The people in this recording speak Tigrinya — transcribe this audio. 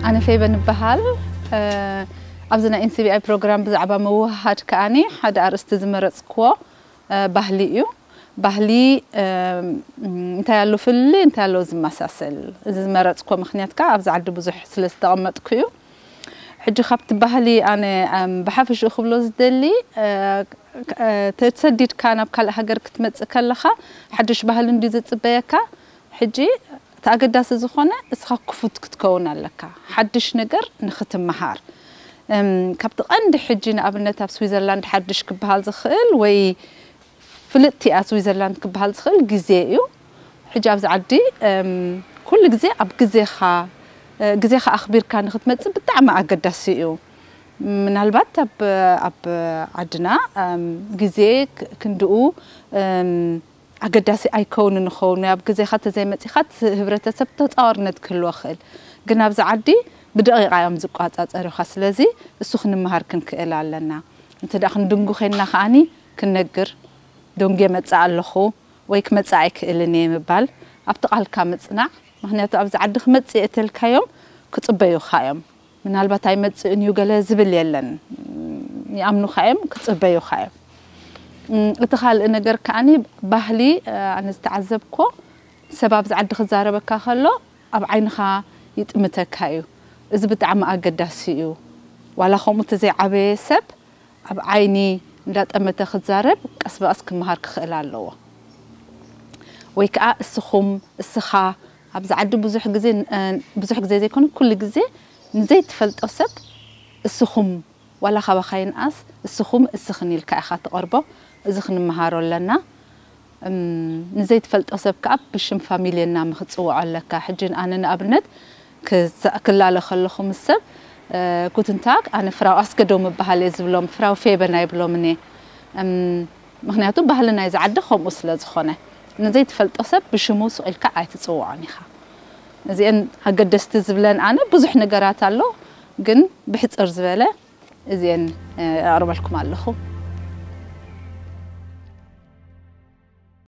ኣነ ፌበን እበሃል። ኣብዚ ናይ ኤንሲቢኣይ ፕሮግራም ብዛዕባ ምውህሃድ ከኣኒ ሓደ ኣርእስቲ ዝመረፅክዎ ባህሊ እዩ። ባህሊ እንታይ ኣሎ ፍልልይ፣ እንታይ ኣሎ ዝመሳሰል? እዚ ዝመረፅክዎ ምኽንያት ከዓ ኣብዚ ዓዲ ብዙሕ ስለ ዝተቐመጥኩ እዩ። ሕጂ ካብቲ ባህሊ ኣነ ብሓፈሽኡ ክብሎ ዝደሊ፣ ተሰዲድካ ናብ ካልእ ሃገር ክትመፅእ ከለኻ ሓድሽ ባህሊ እንዲ ዝፅበየካ። ሕጂ እቲ ኣገዳሲ ዝኾነ እስኻ ክፉት ክትከውን ኣለካ፣ ሓድሽ ነገር ንኽትመሃር። ካብቲ ቀንዲ ሕጂ ንኣብነት ኣብ ስዊዘርላንድ ሓድሽ ክበሃል ዝኽእል ወይ ፍልጥቲ እያ ስዊዘርላንድ ክበሃል ዝኽእል ግዜ እዩ። ሕጂ ኣብዚ ዓዲ ኩሉ ግዜ ኣብ ግዜኻ ግዜኻ ኣኽቢርካ ንኽትመፅእ ብጣዕሚ ኣገዳሲ እዩ። ምናልባት ኣብ ኣብ ዓድና ግዜ ክንድኡ ኣገዳሲ ኣይከውንን ይኸውን። ኣብ ግዜኻ ተዘይመፂኻ ህብረተሰብ ተፃዋርነት ክህልዎ ይኽእል። ግን ኣብዚ ዓዲ ብደቂቃ እዮም ዝቋፃፀሩኻ። ስለዚ እሱ ክንመሃር ክንክእል ኣለና። እንተ ደኣ ክንድንጉ ኬንና ከኣኒ ክንነግር፣ ደንጉየ መፅእ ኣለኹ ወይ ክመፅእ ኣይክእልን እየ ምባል፣ ኣብቲ ቃልካ ምፅናዕ። ምኽንያቱ ኣብዚ ዓዲ ክመፅእ እተልካዮም ክፅበዩኻ እዮም። ምናልባት ኣይመፅእን እዩ ገለ ዝብል የለን። ይኣምኑኻ እዮም፣ ክፅበዩኻ እዮም። እቲ ካልእ ነገር ከኣኒ ባህሊ ኣነ ዝተዓዘብኮ፣ ሰብ ኣብዚ ዓዲ ክዛረበካ ከሎ ኣብ ዓይንኻ ይጥምተካ እዩ። እዚ ብጣዕሚ ኣገዳሲ እዩ። ዋላ ከምኡ ተዘይዓበየ ሰብ ኣብ ዓይኒ እንዳጠመተ ክዛረብ ቀስ ብቐስ ክመሃር ክኽእል ኣለዎ። ወይ ከዓ እስኹም፣ እስኻ፣ ኣብዚ ዓዲ ብዙሕ ግዜ ብዙሕ ግዜ ዘይኮነ ኩሉ ግዜ ንዘይትፈልጦ ሰብ እስኹም ዋላ ካባኻ ይንኣስ እስኹም እስኽን ኢልካ ኢኻ ትቐርቦ። እዚ ክንመሃሮ ኣለና። ንዘይትፈልጦ ሰብ ከዓ ብሽም ፋሚልየና ምክትፅውዖ ኣለካ። ሕጂ ኣነ ንኣብነት ክላለ ከለኹ ምስ ሰብ ኩትንታግ ኣነ ፍራው ኣስገዶም እበሃል እየ ዝብሎም፣ ፍራው ፌበን ኣይብሎምን እየ። ምክንያቱ ባህሊ ናይዚ ዓዲ ከምኡ ስለ ዝኾነ ንዘይትፈልጦ ሰብ ብሽሙ ስቕ ኢልካ ኣይትፅውዖን ኢኻ። እዚአን ኣገደስቲ ዝብለን ኣነ ብዙሕ ነገራት ኣሎ፣ ግን ብሕፅር ዝበለ እዚአን ኣቕርበልኩም ኣለኹ።